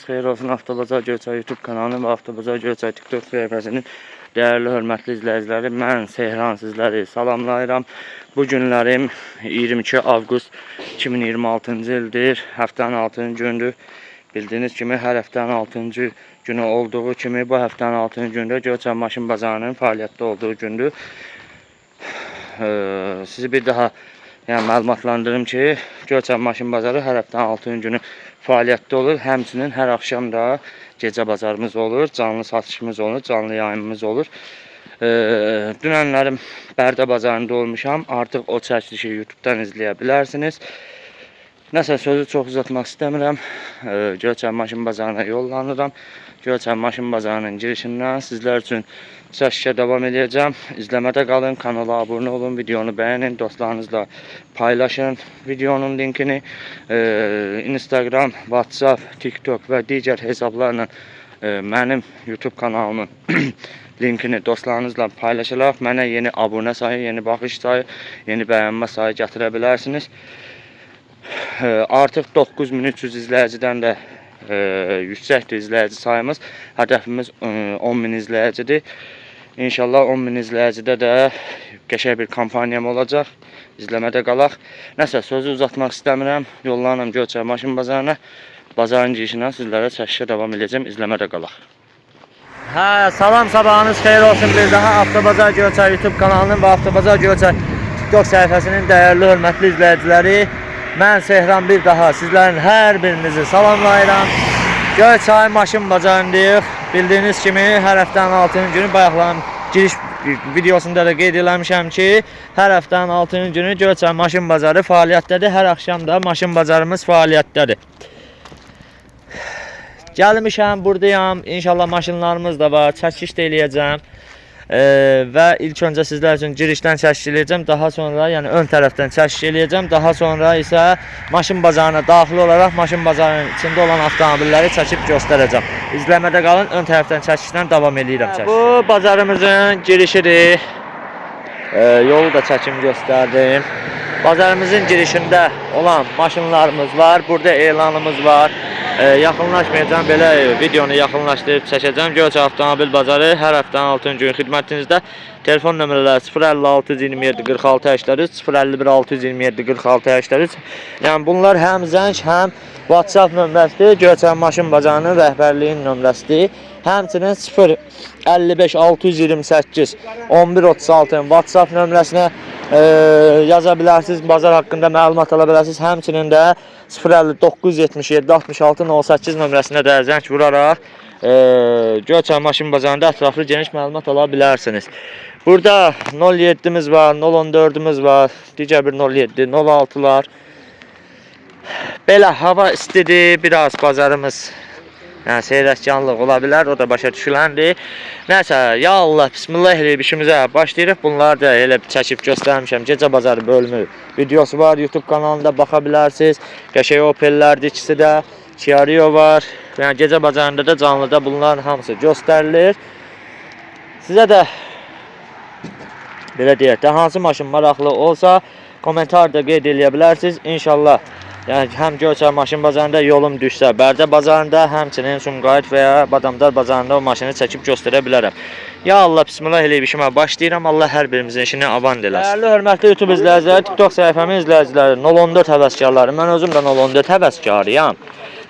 Xeyir olsun Avtobazar Göyçay YouTube kanalının və Avtobazar Göyçay TikTok səhifəsinin dəyərli, hörmətli izləyiciləri, mən Sehran sizləri salamlayıram. Bu günlərim 22 avqust 2026-cı ildir. Həftənin 6-cı gündür. Bildiyiniz kimi hər həftənin 6-cı günü olduğu kimi bu həftənin 6-cı gündə Göyçay Maşın Bazarının fəaliyyətdə olduğu gündür. Sizi bir daha yəni məlumatlandırım ki, Göyçay Maşın Bazarı hər həftənin 6-cı günü fəaliyyətdə olur. Həmçinin hər axşam da gecə bazarımız olur, canlı satışımız olur, canlı yayımımız olur. Dünənlərim Bərdə bazarında olmuşam. Artıq o çəkilişi YouTube-dan izləyə bilərsiniz. Nəsə sözü çox uzatmaq istəmirəm. Göyçay Maşın Bazarına yollanıram. Göyçay Maşın Bazarının girişindən sizlər üçün çəkilişə davam edəcəm. İzləmədə qalın, kanala abunə olun, videonu bəyənin, dostlarınızla paylaşın videonun linkini. Instagram, WhatsApp, TikTok və digər hesablarla mənim YouTube kanalımın linkini dostlarınızla paylaşaraq mənə yeni abunə sayı, yeni baxış sayı, yeni bəyənmə sayı gətirə bilərsiniz. Artıq 9300 izləyicidən də yüksəkdir izləyici sayımız. Hədəfimiz 10.000 izləyicidir. İnşallah 10.000 izləyicidə də qəşəng bir kampaniyam olacaq. İzləmədə qalaq. Nəsə sözü uzatmaq istəmirəm. Yollanıram Göyçay Maşın Bazarına. Bazarın girişindən sizlərə çəkilişə davam edəcəm. İzləmədə qalaq. Hə, salam, sabahınız xeyir olsun bir daha Avtobazar Göyçay YouTube kanalının və Avtobazar Göyçay TikTok səhifəsinin dəyərli, hörmətli izləyiciləri. Mən Sehran bir daha sizlərin hər birinizi salamlayıram. Göyçay Maşın Bazarındayıq. Bildiyiniz kimi hər həftənin 6-cı günü bayaqların giriş videosunda da qeyd eləmişəm ki, hər həftənin 6-cı günü Göyçay Maşın Bazarı fəaliyyətdədir. Hər axşam da maşın bazarımız fəaliyyətdədir. Gəlmişəm, buradayam. İnşallah maşınlarımız da var. Çəkiş də eləyəcəm. Və ilk öncə sizlər üçün girişdən çəkiş eləyəcəm. Daha sonra, yəni ön tərəfdən çəkiş eləyəcəm. Daha sonra isə maşın bazarına daxil olaraq maşın bazarının içində olan avtomobilləri çəkib göstərəcəm. İzləmədə qalın. Ön tərəfdən çəkişdən davam eləyirəm çəkiş. Bu bazarımızın girişidir. Yolu da çəkim göstərdim. Bazarımızın girişində olan maşınlarımız var. Burada elanımız var. Yaxınlaşmayacağam, belə videonu yaxınlaşdırıb çəkəcəm. Göyçay Avtomobil Bazarı hər həftənin 6-cı günü xidmətinizdə. Telefon nömrələri 050 627 46 83, 051 627 46 83. Yəni bunlar həm zəng, həm WhatsApp nömrəsidir. Göyçay Maşın Bazarının rəhbərliyinin nömrəsidir. Həmçinin 055 628 1136 WhatsApp nömrəsinə yaza bilərsiniz, bazar haqqında məlumat ala bilərsiniz. Həmçinin də 050 977 66 08 nömrəsinə də zəng vuraraq Göyçay Maşın Bazarında ətraflı geniş məlumat ala bilərsiniz. Burada 07-miz var, 014-ümüz var, digər bir 07, 06-lar. Belə hava istidir, biraz bazarımız yəni seyrəkkanlıq ola bilər, o da başa düşüləndir. Nəsə, ya Allah, bismillah eləyib işimizə başlayırıq. Bunları da elə çəkib göstərmişəm. Gecə bazarı bölümü videosu var YouTube kanalında, baxa bilərsiniz. Qəşəng Opellərdir ikisi də. Kia Rio var. Yəni gecə bazarında da canlıda bunların hamısı göstərilir. Sizə də belə deyək də, hansı maşın maraqlı olsa kommentarda qeyd eləyə bilərsiniz. İnşallah yəni həm Göyçay Maşın Bazarında yolum düşsə, Bərdə bazarında, həmçinin Sumqayıt və ya Badamdar bazarında o maşını çəkib göstərə bilərəm. Ya Allah, bismillah eləyib işimə başlayıram. Allah hər birimizin işini avant eləsin. Dəyərli, hörmətli YouTube izləyiciləri, TikTok səhifəmin izləyiciləri, 014 həvəskarları, mən özüm də 014 həvəskarıyam.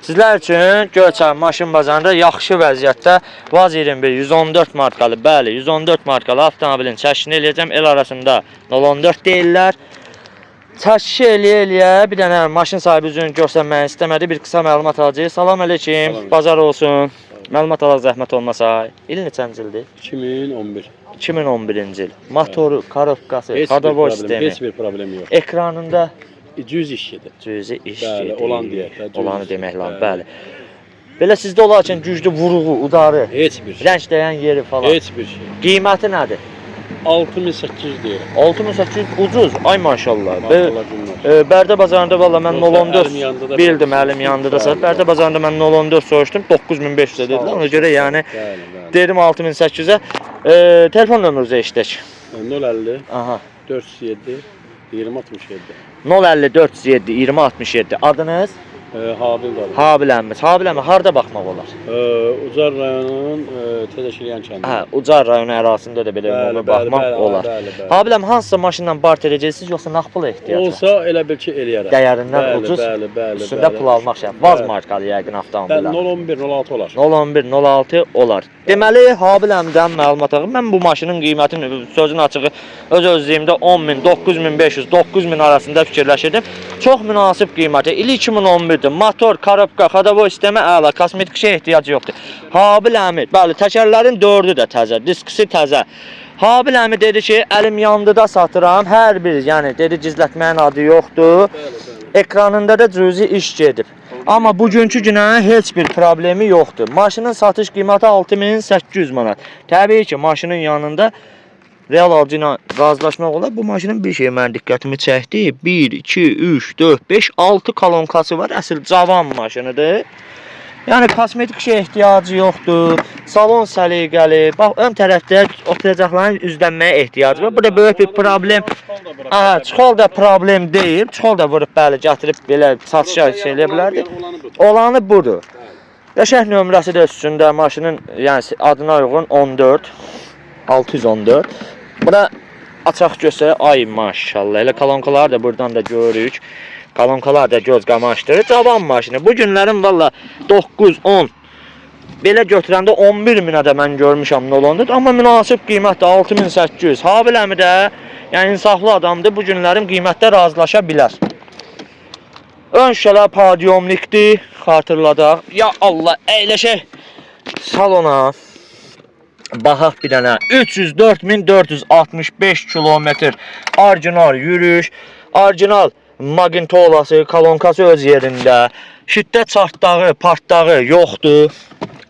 Sizlər üçün Göyçay Maşın Bazarında yaxşı vəziyyətdə VAZ 21 114 markalı, bəli, 114 markalı avtomobilin çəkişini eləyəcəm. El arasında 014 deyirlər. Çəkişi eləyə-eləyə bir dənə maşın sahibi üzünü göstərmək istəmədi. Bir qısa məlumat alacağıq. Salam əleykum. Salam. Bazar olsun. Məlumat alaq zəhmət olmasa. İl neçənci ildir? 2011. 2011-ci il. Motoru, korobkası, Heç bir xodavoy problem, sistemi. heç bir problem yox. Ekranında Cüz iş gedir. cüzi iş Bəli, gedir. olan deyək də, cüzi Olanı iş demək gedir, lazım, bəli. bəli. Belə sizdə olarkən güclü vuruğu, udarı, Heç bir şey. rəng dəyən yeri falan. Heç bir şey. Qiyməti nədir? 6800 deyirəm. 6800 ucuz. Ay maşallah. Markalar günlər. Bərdə bazarında valla mən Yoxsa 0.14 əlim yanında da bildim, bəli. əlim yanında da sat. Bəli, Bərdə bəli. bazarında mən 0.14 soruşdum, 9500-ə dedilər. Ona görə yəni Bəli, bəli. dedim 6800-ə. Telefon nömrənizə eşidək. 050 Aha. 407 2067. 050 407 20 67. Adınız? Habil da. Habil əmimiz. Habil əmi harda baxmaq olar? Ucar rayonunun Təzəşilyan kəndi. Hə, Ucar rayonu ərazisində də belə ümumi baxmaq olar. Bəli, bəli. Habil əmi hansısa maşınla barter edəcəksiniz yoxsa nağd pula ehtiyac var? Olsa elə bil ki eləyərəm. Dəyərindən Bəli, ucuz, bəli, bəli, üstündə bəli. pul almaq şərt. Vaz Bəli. markalı yəqin Bəli, avtomobillər. 011 06 olar. 011 06 olar. Deməli, Habil əmidən məlumat alaq. Mən bu maşının qiymətini sözün açığı öz özlüyümdə 10000, 9500, 9000 arasında fikirləşirdim. Çox münasib qiymətə. İli 2011-dir. Motor, korobka, xodavoy sistemi əla, kosmetik şeyə ehtiyacı yoxdur. Habil əmi, bəli, təkərlərin dördü də təzə, diskisi təzə. Habil əmi dedi ki, əlim yandı da satıram. Hər bir, yəni dedi gizlətməyin adı yoxdur. Bəli, bəli. Ekranında da cüzi iş gedib. Amma bugünkü günə heç bir problemi yoxdur. Maşının satış qiyməti 6800 manat. Təbii ki, maşının yanında real alıcı ilə razılaşmaq olar. Bu maşının bir şey mənim diqqətimi çəkdi. 1, 2, 3, 4, 5, 6 kolonkası var. Əsl cavan maşınıdır. Yəni kosmetik şeyə ehtiyacı yoxdur. Salon səliqəli. Bax ön tərəfdə oturacaqların üzlənməyə ehtiyacı var. Bu da böyük bir problem. Aha, çıxol da problem deyil. Çıxol da vurub bəli gətirib belə satışa şey eləyə bilərdi. Olanı budur. Qəşəng nömrəsi də üstündə maşının, yəni adına uyğun 14 614. Bura açaq göstərək. Ay maşallah. Elə kolonkaları da buradan da görürük. Kolonkalar da göz qamaşdırır. Cavan maşını. Bu günlərin valla 9 10 belə götürəndə 11 minə də mən görmüşəm nə olanda, amma münasib qiymətdir 6800. Habil əmi də yəni insaflı adamdır. Bu günlərin qiymətdə razılaşa bilər. Ön şüşələr podiumlikdir, xatırladaq. Ya Allah, əyləşək salona. Baxaq bir dənə. 304.465 kilometr orijinal yürüyüş, orijinal maqnitolası, kolonkası öz yerində. Şiddət çartdağı, partdağı yoxdur.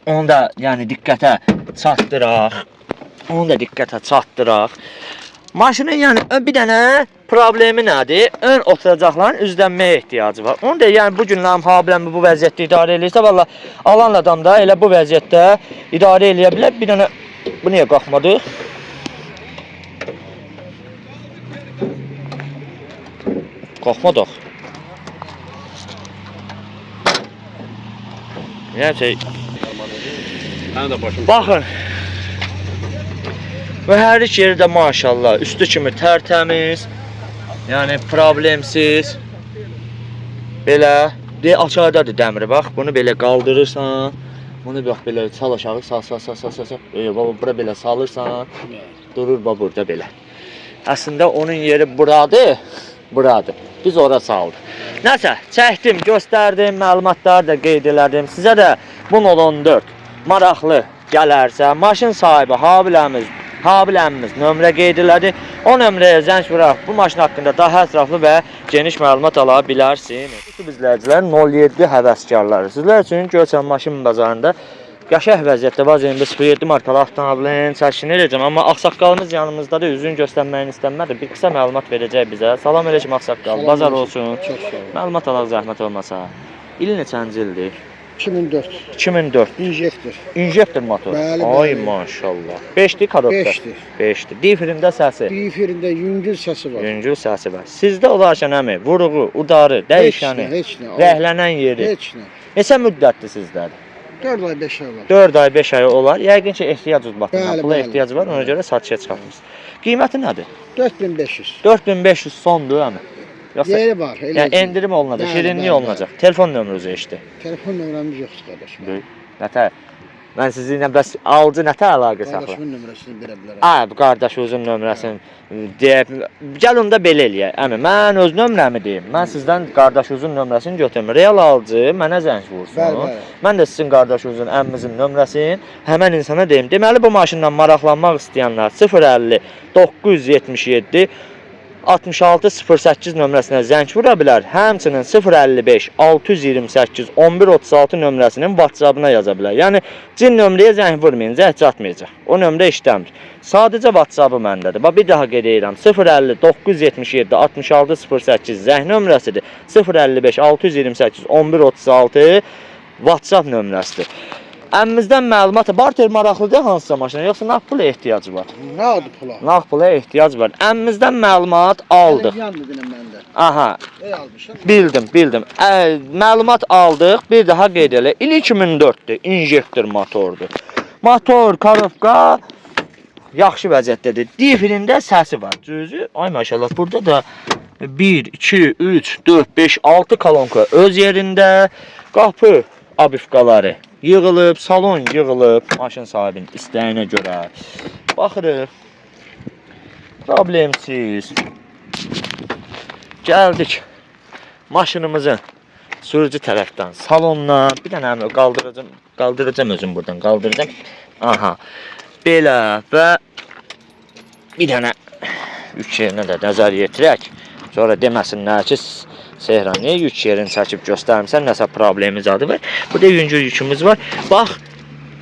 Onu da yəni diqqətə çatdıraq. Onu da diqqətə çatdıraq. Maşının yəni bir dənə problemi nədir? Ön oturacaqların üzlənməyə ehtiyacı var. Onu da yəni bu günlərin Habiləmi bu vəziyyətdə idarə eləyirsə, valla alan adam da elə bu vəziyyətdə idarə eləyə bilər. Bir dənə bu niyə qalxmadı? Qalxmadıq. Yəni Mənim də başım. Baxın. Mühərrik yeri də maşallah üstü kimi tərtəmiz. Yəni problemsiz. Belə de açardadır dəmiri bax. Bunu belə qaldırırsan. Bunu bax belə sal aşağı, sal sal sal sal sal. sal. Baba bura belə salırsan, durur bax burada belə. Əslində onun yeri buradır, buradır. Biz ora saldıq. Nəsə, çəkdim, göstərdim, məlumatları da qeyd elədim. Sizə də bu 014 maraqlı gələrsə, maşın sahibi Habil əmiz, Habil əmimiz nömrə qeyd elədi. O nömrəyə zəng vuraraq bu maşın haqqında daha ətraflı və geniş məlumat ala bilərsiniz. YouTube izləyicilər 07 həvəskarları. Sizlər üçün Göyçay maşın bazarında qəşəng vəziyyətdə Vaz MB07 markalı avtomobilin çəkilişini eləyəcəm, amma ağsaqqalımız yanımızdadır, üzünü göstərməyini istəmədi. Bir qısa məlumat verəcək bizə. Salam əleykum ağsaqqal, bazar olsun. Çox sağ ol. Məlumat alaq zəhmət olmasa. İl neçənci ildir? 2004. 2004. İnjektor. İnjektor motor. Bəli, Ay bəli. maşallah. 5-dir korobka. 5-dir. 5-dir. Diferində səsi. Diferində yüngül səsi var. Yüngül səsi var. Sizdə olarkən əmi, vuruğu, udarı, dəyişəni, Heç nə, heç nə. rəhlənən yeri. Heç nə. Neçə müddətdir sizdədir? 4 ay 5 ay var. 4 ay, 5 ay olar. Yəqin ki, ehtiyac uzbatından, Bəli, pula bəli. ehtiyacı var, ona görə satışa çıxartmısınız. Qiyməti nədir? 4500. 4500 sondur əmi. Yoxsa Yeri var. Elə yəni endirim olunacaq, Bəli, şirinlik bəli, olunacaq. Telefon nömrənizi eşitdi. Telefon nömrəmiz yoxdur qardaşım. Nətər? Mən sizinlə bəs alıcı nətər əlaqə saxlar? Qardaşımın nömrəsini verə bilərəm. Ay, bu qardaşınızın nömrəsini deyək. Gəl onda belə eləyək. Əmi, mən öz nömrəmi deyim. Mən sizdən qardaşınızın nömrəsini götürüm. Real alıcı mənə zəng vursun. Bəli, bəli. Mən də sizin qardaşınızın, əmmizin nömrəsini həmən insana deyim. Deməli bu maşından maraqlanmaq istəyənlər 050 977 6608 nömrəsinə zəng vura bilər. Həmçinin 055 628 1136 nömrəsinin WhatsApp-ına yaza bilər. Yəni cin nömrəyə zəng vurmayın, zəng çatmayacaq. O nömrə işləmir. Sadəcə WhatsApp-ı məndədir. Bax bir daha qeyd edirəm. 050 977 6608 zəng nömrəsidir. 055 628 1136 WhatsApp nömrəsidir. Əmmizdən məlumat barter maraqlıdır hansısa maşına, yoxsa nağd pula ehtiyacı var? Nə adı pula? Nağd pula ehtiyac var. Əmmizdən məlumat aldıq. Əlim yandı denən məndə. Aha, Ey almışam. bildim, bildim. Məlumat aldıq, bir daha qeyd elə. İl 2004-dür, injektor motordur. Motor, karovka yaxşı vəziyyətdədir. Difrində səsi var. Cüzü, ay maşallah, burada da 1, 2, 3, 4, 5, 6 kolonka öz yerində. Qapı abifkaları yığılıb, salon yığılıb maşın sahibinin istəyinə görə. Baxırıq. Problemsiz. Gəldik maşınımızın sürücü tərəfdən, salondan bir dənə əmi qaldıracam, qaldıracam özüm buradan, qaldıracam. Aha. Belə və bir dənə yük yerinə də nəzər yetirək. Sonra deməsinlər ki, Sehran niyə yük yerini çəkib göstərmisən, nəsə problemi zadı var. Burada yüngül yükümüz var. Bax,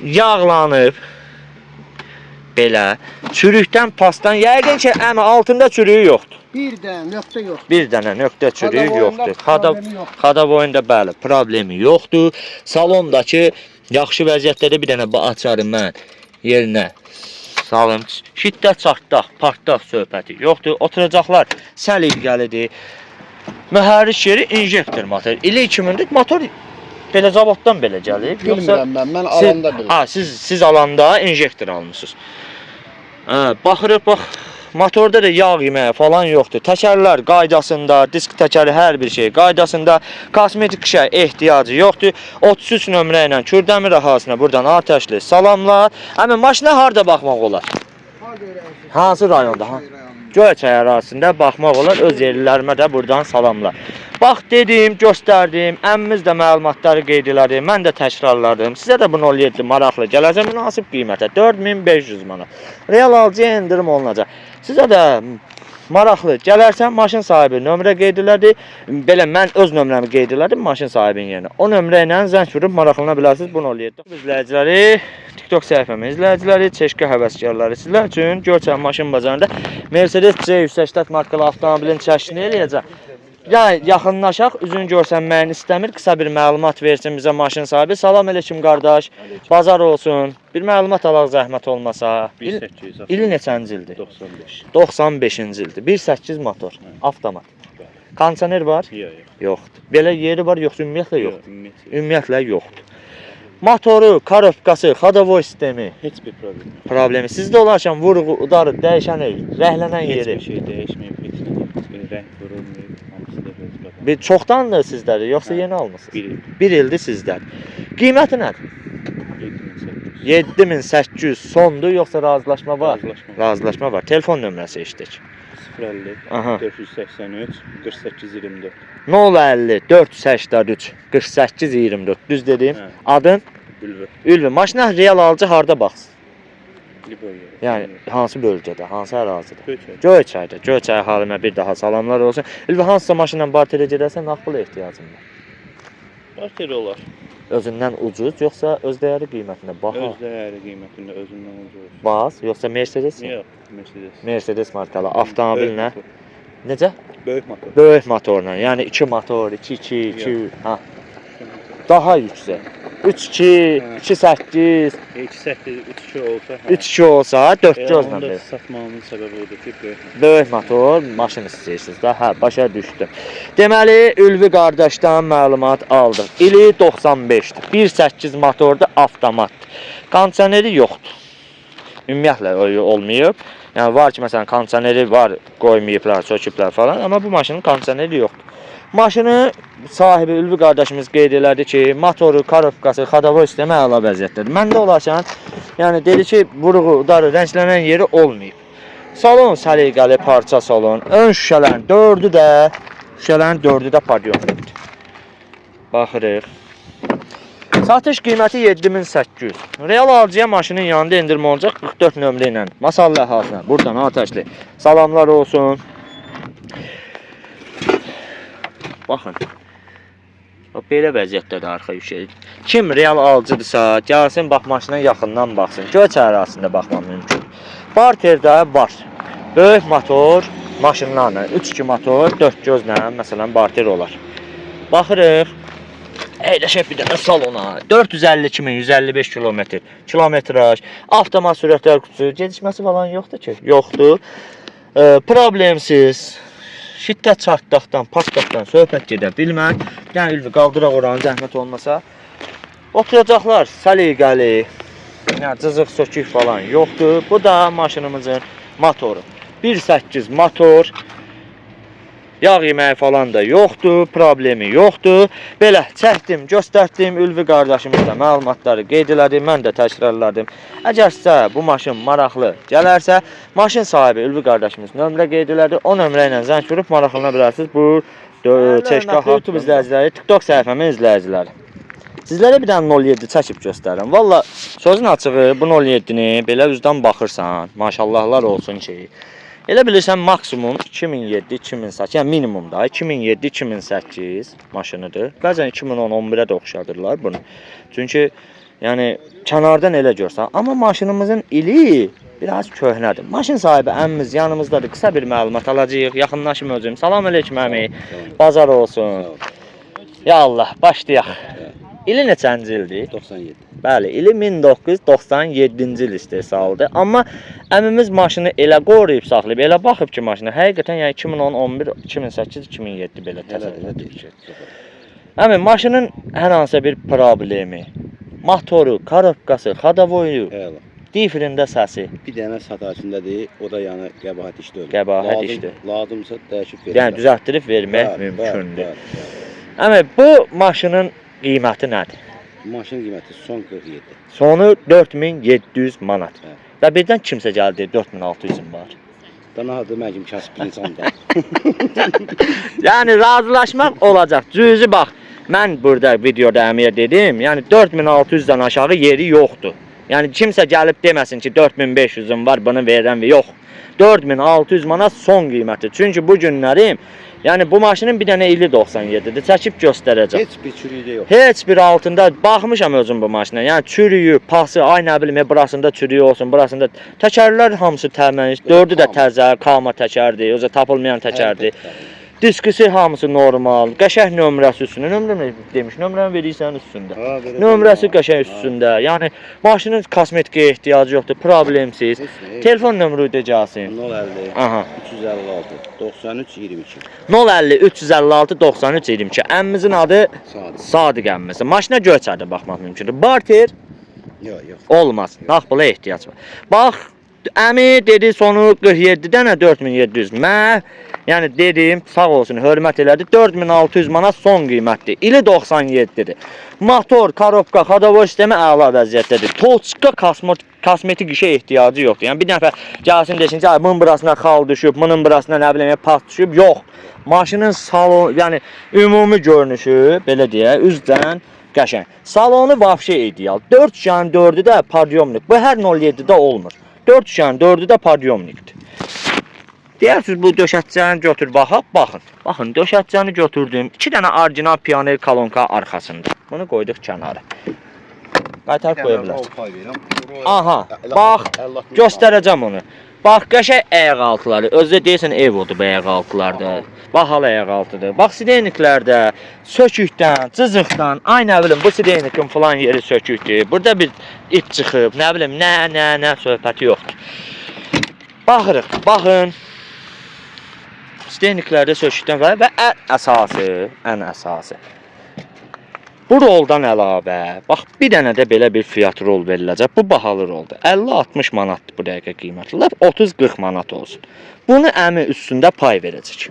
yağlanıb. Belə. Çürükdən, pasdan, yəqin ki, əmi altında çürüyü yoxdur. Bir dənə nöqtə yox. Bir dənə nöqtə çürüyü Xadavoyunda yoxdur. Xada problemi yoxdur. Xadavoyunda bəli, problemi yoxdur. Salondakı yaxşı vəziyyətdədir. Bir dənə açarım mən yerinə salım. Şiddət çartdaq, partdaq söhbəti yoxdur. Oturacaqlar səliqəlidir. Mühərrik yeri injektor motor. İli 2000-dir. Motor belə zavoddan belə gəlib. Bilmirəm mən. Mən alanda bilirəm. Ha, siz alanda injektor almısınız. Hə, baxırıq bax motorda da yağ yeməyi falan yoxdur. Təkərlər qaydasında, disk təkəri hər bir şey qaydasında, kosmetik işə ehtiyacı yoxdur. 33 nömrə ilə Kürdəmir əhalisinə buradan atəşli salamlar. Əmi maşına harda baxmaq olar? Harda öyrənirsən? Hansı rayonda? Ha? Göyçay rayonunda. Göyçay ərazisində baxmaq olar. Öz yerlilərimə də buradan salamlar. Bax dedim, göstərdim, əmmimiz də məlumatları qeyd elədi, mən də təkrarladım. Sizə də bu 07 maraqlı gələcək münasib qiymətə 4500 manat. Real alıcıya endirim olunacaq. Sizə də maraqlı gələrsə maşın sahibi nömrə qeyd elədi. Belə mən öz nömrəmi qeyd elədim maşın sahibinin yerinə. O nömrə ilə zəng vurub maraqlana bilərsiniz bu 07. İzləyiciləri, TikTok səhifəmin izləyiciləri, Çeşka həvəskarları sizlər üçün Göyçay maşın bazarında Mercedes C180 markalı avtomobilin çəkilişini eləyəcəm. Yəni yaxınlaşaq, üzün görsənməyini istəmir. Qısa bir məlumat versin bizə maşın sahibi. Salam əleykum qardaş. Bazar olsun. Bir məlumat alaq zəhmət olmasa. 1800. İli neçənci ildir? 95. 95-ci ildir. 1.8 motor, avtomat. Kondisioner var? Yox, yox. Yoxdur. Belə yeri var, yoxsa ümumiyyətlə yoxdur? Ümumiyyətlə. Ümumiyyətlə yoxdur. Motoru, karovkası, xadavoy sistemi Heç bir problem yox. problemi. Sizdə olarkən vurğu, udarı, dəyişəni, rəhlənən Heç yeri. bir şey dəyişməyib, heç nə, heç bir rəng vurulmayıb, hamısı da öz qadan. Bir çoxdandır sizdədir, yoxsa Hə. yeni almısınız? Bir il, Bir ildir sizdədir. Qiyməti nədir? 7800. 7800 sondur, yoxsa razılaşma var? Razılaşma var. Razılaşma var. Telefon nömrəsi eşitdik. 050 Aha. 483 48 24. 050 483 48 24. Düz dedim. Hə. Adın? Ülvi. Ülvi. Maşına real alıcı harda baxsın? Liboy yeri. Yəni hansı bölgədə, hansı ərazidə? Göyçay. Göyçayda. Göyçay əhalimə bir daha salamlar olsun. Ülvi hansısa maşınla barterə gedərsən, nağd pula ehtiyacın var. Barter olar. Özündən ucuz, yoxsa öz dəyəri qiymətində baha? Öz dəyəri qiymətində özündən ucuz. Baz, yoxsa Mercedes? Yox, Mercedes. Mercedes markalı avtomobillə. Böyük motor. Necə? Böyük motor. Böyük motorla, yəni 2 motor, 2 2 2, ha. Daha yüksək. 3 2, Hə. 2 8, 2 8 3 2 olsa, hə. 3 2 olsa 4 Elə gözlə onu da belə. satmağımın səbəbi odur ki, böyük motor. Böyük motor, maşın istəyirsiniz də. Hə, başa düşdüm. Deməli, Ülvi qardaşdan məlumat aldıq. İli 95-dir. 1.8 motordur, avtomatdır. Kondisioneri yoxdur. Ümumiyyətlə olmayıb. Yəni var ki, məsələn, kondisioneri var, qoymayıblar, söküblər falan, amma bu maşının kondisioneri yoxdur. Maşını sahibi Ülvi qardaşımız qeyd elədi ki, motoru, karovkası, xadavoy sistemi əla vəziyyətdədir. Məndə olarkən, yəni dedi ki, vuruğu, udarı, rənglənən yeri olmayıb. Salon səliqəli parça salon. Ön şüşələrin dördü də şüşələrin dördü də padyonluqdur. Baxırıq. Satış qiyməti 7800. Real alıcıya maşının yanında endirim olacaq 44 nömrə ilə. Masallı əhalisinə buradan atəşli salamlar olsun. Baxın. Bax, belə vəziyyətdədir arxa yük. Kim real alıcıdırsa, gəlsin bax maşına yaxından baxsın. Göyçay ərazisində baxmaq mümkündür. Barterdə var. Böyük motor maşınlarla, 3-2 motor, 4 gözlə məsələn barter olar. Baxırıq. Əyləşək bir dənə salona. 452.155 kilometr. Kilometraj, avtomat sürətlər qutusu, gecikməsi falan yoxdur ki? Yoxdur. Problemsiz. Şiddət çartdaqdan, partdaqdan söhbət gedə bilməz. Yəni Ülvi qaldıraq oranı zəhmət olmasa. Oturacaqlar səliqəli. Yəni cızıq sökük falan yoxdur. Bu da maşınımızın motoru. 1.8 motor. Yağ yeməyi falan da yoxdur, problemi yoxdur. Belə çəkdim, göstərdim, Ülvi qardaşımız da məlumatları qeyd elədi, mən də təkrarladım. Əgər sizə bu maşın maraqlı gələrsə, maşın sahibi Ülvi qardaşımız nömrə qeyd elədi. O nömrə ilə zəng vurub maraqlana bilərsiniz. Bu Çeşka YouTube izləyiciləri, TikTok səhifəmin izləyiciləri. Sizlərə bir dənə 07 çəkib göstərirəm. Valla sözün açığı bu 07-ni belə üzdən baxırsan, maşallahlar olsun ki, elə bilirsən maksimum 2007, 2008, yəni minimum da 2007, 2008 maşınıdır. Bəzən 2010, 11-ə də oxşadırlar bunu. Çünki yəni kənardan elə görsən, amma maşınımızın ili biraz köhnədir. Maşın sahibi əmimiz yanımızdadır. Qısa bir məlumat alacağıq. Yaxınlaşım özüm. Salam əleykum əmi. Bazar olsun. Ya Allah, başlayaq. İli neçənci ildir? 97. Bəli, ili 1997-ci il istehsalıdır. Amma əmimiz maşını elə qoruyub saxlayıb, elə baxıb ki, maşına həqiqətən yəni 2010, 11, 2008, 2007 belə təsəvvür edirik. Əmi, maşının hər hansısa bir problemi, motoru, korobkası, xadavoyu, Eyvallah. difrində səsi, Bir dənə satasındədir, o da yəni qəbahət işdir. Qəbahət işdir. Lazımsa dəyişib verirlər. yəni düzəltdirib vermək Bəli, mümkündür. bəli, bəli. Əmi, bu maşının qiyməti nədir? Maşın qiyməti son 47. Sonu 4700 manat. Hə. Və birdən kimsə gəldi 4600-üm var. Dana adı mən kimi kasıb bir insandır. Yəni razılaşmaq olacaq. Cüzi bax, mən burada videoda əmiyə dedim, yəni 4600-dən aşağı yeri yoxdur. Yəni kimsə gəlib deməsin ki, 4500-üm var, bunu verirəm və yox. 4600 manat son qiyməti. Çünki bu günlərim, yəni bu maşının bir dənə ili 97-dir. Çəkib göstərəcəm. Heç bir çürüyü də yox. Heç bir altında baxmışam özüm bu maşına. Yəni çürüyü, pası, ay nə bilim, burasında çürüyü olsun, burasında təkərlər hamısı təmiz, dördü də təzə, kama təkərdir, özə tapılmayan təkərdir. Diskisi hamısı normal, qəşəng nömrəsi üstündə. Nömrə nə demiş? Nömrəni verirsən üstündə. Ha, verəcəm. Nömrəsi qəşəng üstündə. Yəni maşının kosmetikaya ehtiyacı yoxdur, problemsiz. Heç nə, heç. Telefon nömrü də gəlsin. 050 Aha. 356 93 22. 050 356 93 22. Əmmimizin adı Sadiq. Sadiq əmmimiz. Maşına Göyçayda baxmaq mümkündür. Barter Yox, yox. olmaz. Nağd pula ehtiyac var. Bax, əmi dedi sonu 47 dənə 4700. Mən yəni dedim, sağ olsun, hörmət elədi. 4600 manat son qiymətdir. İli 97-dir. Motor, korobka, xadavoy sistemi əla vəziyyətdədir. Toçka kosmetik işə ehtiyacı yoxdur. Yəni bir nəfər gəlsin desin ki, "Ay, bunun burasına xal düşüb, bunun burasına nə bilim pas düşüb." Yox. Maşının salon, yəni ümumi görünüşü belə deyək, üzdən qəşəng. Salonu vəbşe ideal. 4 şüşənin 4-ü də padyomnik. Bu hər 07-də olmur. 4 şüşənin 4-ü də padyomnikdir. Deyərsiniz bu döşətçəni götür baxaq, baxın. Baxın, döşətçəni götürdüm. 2 dənə orijinal pioner kolonka arxasında. Bunu qoyduq kənara. Qaytarıb qoya bilərsən. Aha, bax, göstərəcəm onu. Bax, qəşəng ayaq altıları. Özü də deyirsən ev odur bu ayaq altılarda. Bahalı ayaq altıdır. Bax, sideniklərdə sökükdən, cızıqdan, ay nə bilim, bu sidenikin filan yeri sökükdür. Burada bir ip çıxıb, nə bilim, nə söhbəti yoxdur. Baxırıq, baxın. Sideniklərdə sökükdən və ən əsası, ən əsası. Bu roldan əlavə, bax bir dənə də belə bir Fiat rol veriləcək. Bu bahalı roldur. 50-60 manatdır bu dəqiqə qiyməti. Lap 30-40 manat olsun. Bunu əmi üstündə pay verəcək.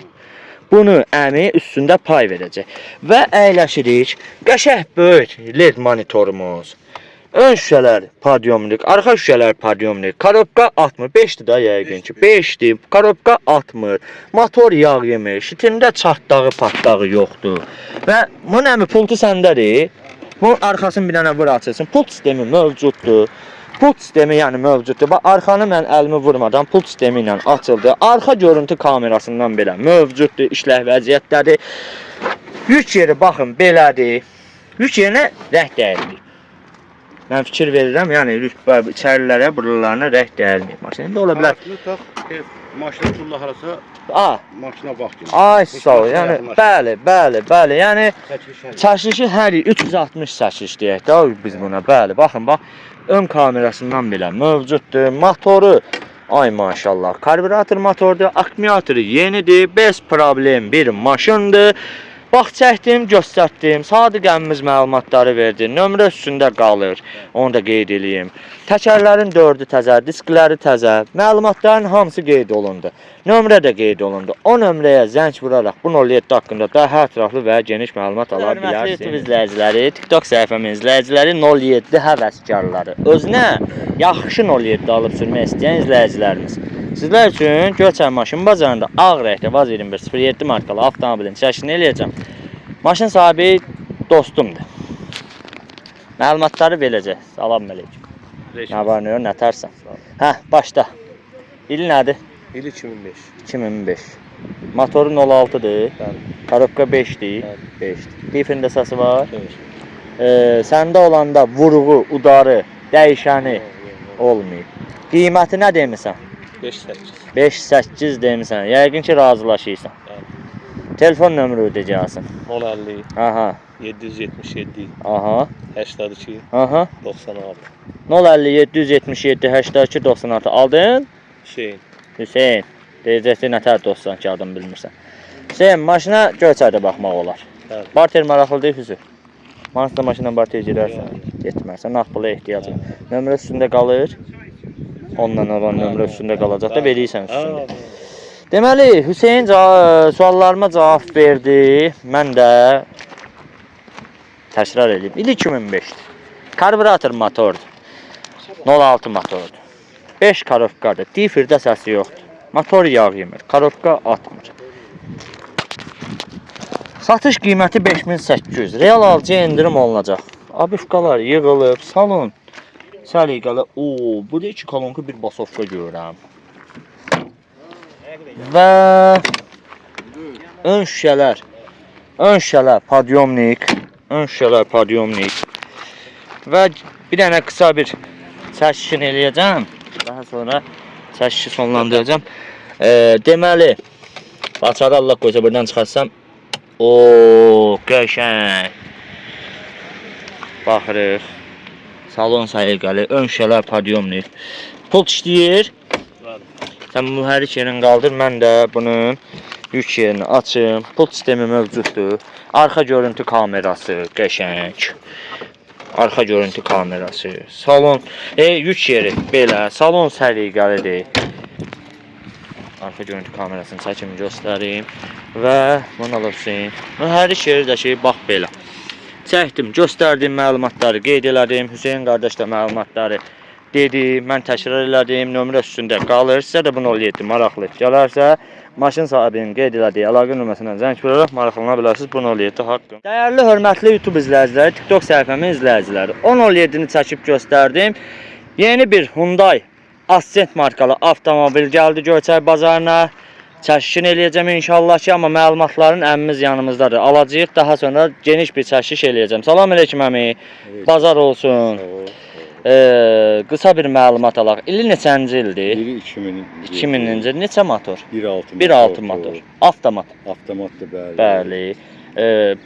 Bunu əmi üstündə pay verəcək. Və əyləşirik. Qəşəng böyük LED monitorumuz. Ön şüşələr padyomlik, arxa şüşələr padyomlik. Korobka atmır. 5-dir də yəqin ki. 5-dir. Korobka atmır. Motor yağ yemir. Şitində çatdağı, patdağı yoxdur. Və bunun əmi pultu səndədir. Bunun arxasını bir dənə vur açılsın. Pult sistemi mövcuddur. Pult sistemi yəni mövcuddur. Bax arxanı mən əlimi vurmadan pult sistemi ilə açıldı. Arxa görüntü kamerasından belə mövcuddur, işlək vəziyyətdədir. Yük yeri baxın belədir. Yük yerinə rəng dəyilmir. Mən fikir verirəm, yəni içərilərə, buralarına rəng dəyilmir. Maşın indi ola bilər. Maşını tax, maşını tulla harasa, A, maşına bax. ki. ay sağ ol. Heç Yəni maşına yaxınlaşma. bəli, bəli, bəli. Yəni Çəkiliş hər çəkilişi hər 360 çəkiliş deyək də biz buna. Bəli, baxın bax. Ön kamerasından belə mövcuddur. Motoru Ay maşallah. Karbürator motordur, akkumulatoru yenidir, bez problem bir maşındır. Bax çəkdim, göstərdim. Sadiq əmmimiz məlumatları verdi. Nömrə üstündə qalır. Onu da qeyd eləyim. Təkərlərin dördü təzə, diskləri təzə. Məlumatların hamısı qeyd olundu. Nömrə də qeyd olundu. O nömrəyə zəng vuraraq bu 07 haqqında daha ətraflı və geniş məlumat ala bilərsiniz. YouTube izləyiciləri, TikTok səhifəmin izləyiciləri, 07 həvəskarları. Özünə yaxşı 07 alıb sürmək istəyən izləyicilərimiz. Sizlər üçün Göyçay maşın bazarında ağ rəngdə Vaz 2107 markalı avtomobilin çəkilişini eləyəcəm. Maşın sahibi dostumdur. Məlumatları verəcək. Salam əleykum. Nə var, nə yox, nətərsən? Hə, başda. İl nədir? İli 2005. 2005. Motoru 06-dır. Bəli. Korobka 5-dir. Bəli. 5-dir. Difrində səsi var. Evet. Səndə olanda vurğu, udarı, dəyişəni olmayıb. Qiyməti nə demisən? 5-8. 5-8 demisən. Yəqin ki, razılaşırsan. Bəli. Telefon nömrü deyəcəksən. 050 Aha, 777 aha, 82 aha. 96. 050 777 82 96 aldın? Hüseyin. Hüseyn. Deyəcəkdi nətər dostsan ki, adını bilmirsən. Hüseyn, maşına Göyçayda baxmaq olar. Bəli. Barter maraqlı deyil Hüsü. Hansısa maşınla barter girərsən, Yox. getməzsən, nağd pula ehtiyacın. Nömrə üstündə qalır. Ondan olan nömrə üstündə qalacaq da verirsən üstündə. Deməli, Hüseyn suallarıma cavab verdi. Mən də təkrar eləyim. İli 2005-dir. Karbürator motordur. 06 motordur. 5 korobkadır. Difirdə səsi yoxdur. Motor yağ yemir. Korobka atmır. Satış qiyməti 5800. Real alıcıya endirim olunacaq. Abifkalar yığılıb, salon səliqəli. Oo, burada iki kolonka bir basovka görürəm. Və ön şüşələr, ön şüşələr podyomnik, ön şüşələr podyomnik. Və bir dənə qısa bir çəkişini eləyəcəm. Daha sonra çəkişi sonlandıracağam. Deməli, açarı Allah qoysa buradan çıxarsam, o qəşəng. Baxırıq. Salon səliqəli, ön şüşələr podyomnik. Pult işləyir. Bəli. Sən mühərrik yerini qaldır, mən də bunun yük yerini açım. Pult sistemi mövcuddur. Arxa görüntü kamerası qəşəng. Arxa görüntü kamerası. Salon, yük yeri belə, salon səliqəlidir. Arxa görüntü kamerasını çəkim göstərim və bunu alırsın. Mühərrik yeri də ki, bax belə. Çəkdim, göstərdim məlumatları, qeyd elədim. Hüseyn qardaş da məlumatları dedi, mən təkrar elədim, nömrə üstündə qalır. Sizə də bu 07 maraqlı gələrsə, maşın sahibinin qeyd elədiyi əlaqə nömrəsindən zəng vuraraq maraqlana bilərsiniz bu 07 haqqında. Dəyərli, hörmətli YouTube izləyiciləri, TikTok səhifəmin izləyiciləri, 10.07-ni çəkib göstərdim. Yeni bir Hyundai Accent markalı avtomobil gəldi Göyçay bazarına. Çəkişini eləyəcəm inşallah ki, amma məlumatların əmimiz yanımızdadır. Alacağıq, daha sonra geniş bir çəkiş eləyəcəm. Salam əleykum əmi. Bazar olsun. Qısa bir məlumat alaq. İli neçənci ildir? Biri 2000. 2000-ci il. Neçə motor? 1.6 1.6 motor. Avtomat. Avtomatdır bəli. Bəli.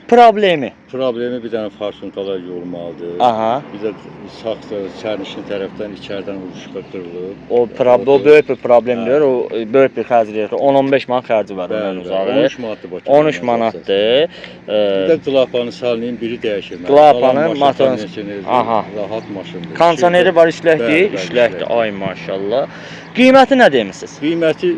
Problemi. Problemi bir dənə farsunkalar yolmalıdır. Aha. Bir də sağ sərnişin tərəfdən içərdən uruşqa qırılıb. O Odur. o böyük bir problemdir. O böyük bir xərcdir. 10-15 manat xərci var Bəli, onun bəli. uzağı. 13 manatdır Bakı. 13 manatdır. Bir də qlapanı sallayın, biri dəyişilməli. Qlapanı, Qalan maşın motorun- kondisionerdir, Aha. Rahat maşındır. Kondisioneri var, işləkdir. Bəli, bəli, İşləkdir. işləkdir. Ay maşallah. Qiyməti nə demisiniz? Qiyməti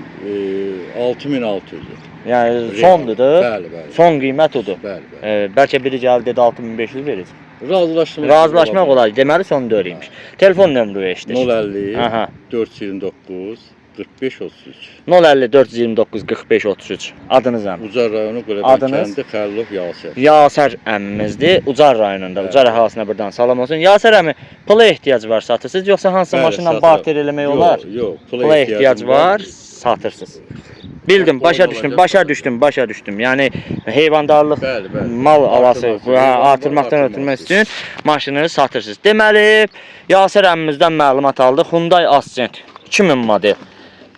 6600. Yəni sondur da. Bəli, bəli. Son qiymət odur. Bəli, bəli. Bəlkə biri gəldi dedi 6500 verəcəm. Razılaşmaq Razılaşmaq olar. Deməli son 4 imiş. Telefon nömrəsi eşidir. 050 Aha. 429 45 33. 050 429 45 33. Adınız əmi? Ucar rayonu Qələbə Adınız? kəndi Xəlilov Yasər. Yasər əmmimizdir. Ucar rayonunda. Bəli. Ucar əhalisinə buradan salam olsun. Yasər əmi, pula ehtiyac var satırsınız yoxsa hansısa Bəli, maşınla satıram. barter eləmək olar? Yox, yox, pula, Pula ehtiyac var, satırsınız. Bildim, başa Boyun düşdüm, olacaq, başa satacaq. düşdüm, başa düşdüm. Yəni heyvandarlıq Bəli, bəli. mal alası, Artırmaq, hə, artırmaqdan artırmaq ötürmək üçün maşını satırsınız. Deməli, Yasər əmmimizdən məlumat aldıq. Hyundai Accent 2000 model.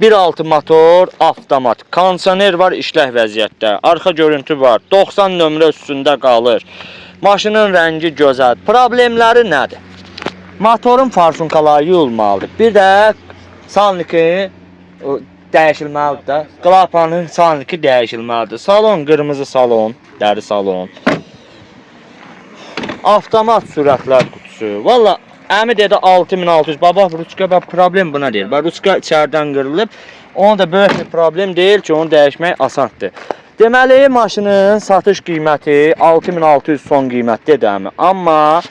1.6 motor, avtomat, kondisioner var, işlək vəziyyətdə. Arxa görüntü var, 90 nömrə üstündə qalır. Maşının rəngi gözəl. Problemləri nədir? Motorun farsunkaları yuyulmalıdır. Bir də Salniki o, dəyişilməlidir də. Klapanın salniki dəyişilməlidir. Salon qırmızı salon, dəri salon. Avtomat sürətlər qutusu. Valla əmi dedi 6600. Baba ruçka bax problem buna deyil. Bax ruçka içəridən qırılıb. Onu da böyük bir problem deyil ki, onu dəyişmək asandır. Deməli maşının satış qiyməti 6600 son qiymət dedi əmi. Amma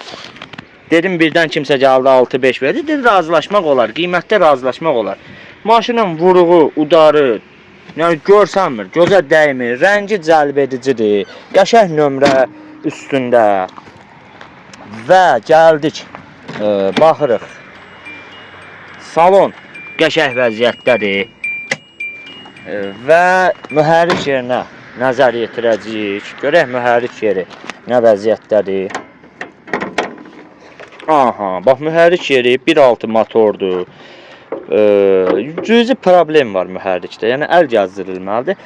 dedim birdən kimsə gəldi 6-5 verdi. Dedi razılaşmaq olar. Qiymətdə razılaşmaq olar. Maşının vuruğu, udarı, yəni görsənmir, gözə dəymir, rəngi cəlb edicidir. Qəşəng nömrə üstündə. Və gəldik. Baxırıq. Salon qəşəng vəziyyətdədir. Və mühərrik yerinə nəzər yetirəcəyik. Görək mühərrik yeri nə vəziyyətdədir. Aha, bax mühərrik yeri 1.6 motordur. Cüzi problem var mühərrikdə. Yəni əl gəzdirilməlidir.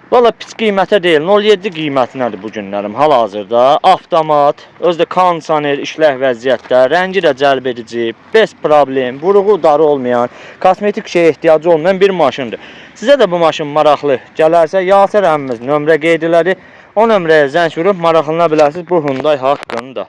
Valla pis qiymətə deyil, 0.7 qiymətinədir bu günlərim hal-hazırda. Avtomat, özü də kondisioner işlək vəziyyətdə, rəngi də cəlb edici, bez problem, vuruğu darı olmayan, kosmetik şeyə ehtiyacı olmayan bir maşındır. Sizə də bu maşın maraqlı gələrsə, Yasər əmimiz nömrə qeyd elədi. O nömrəyə zəng vurub maraqlana bilərsiniz bu Hyundai haqqında.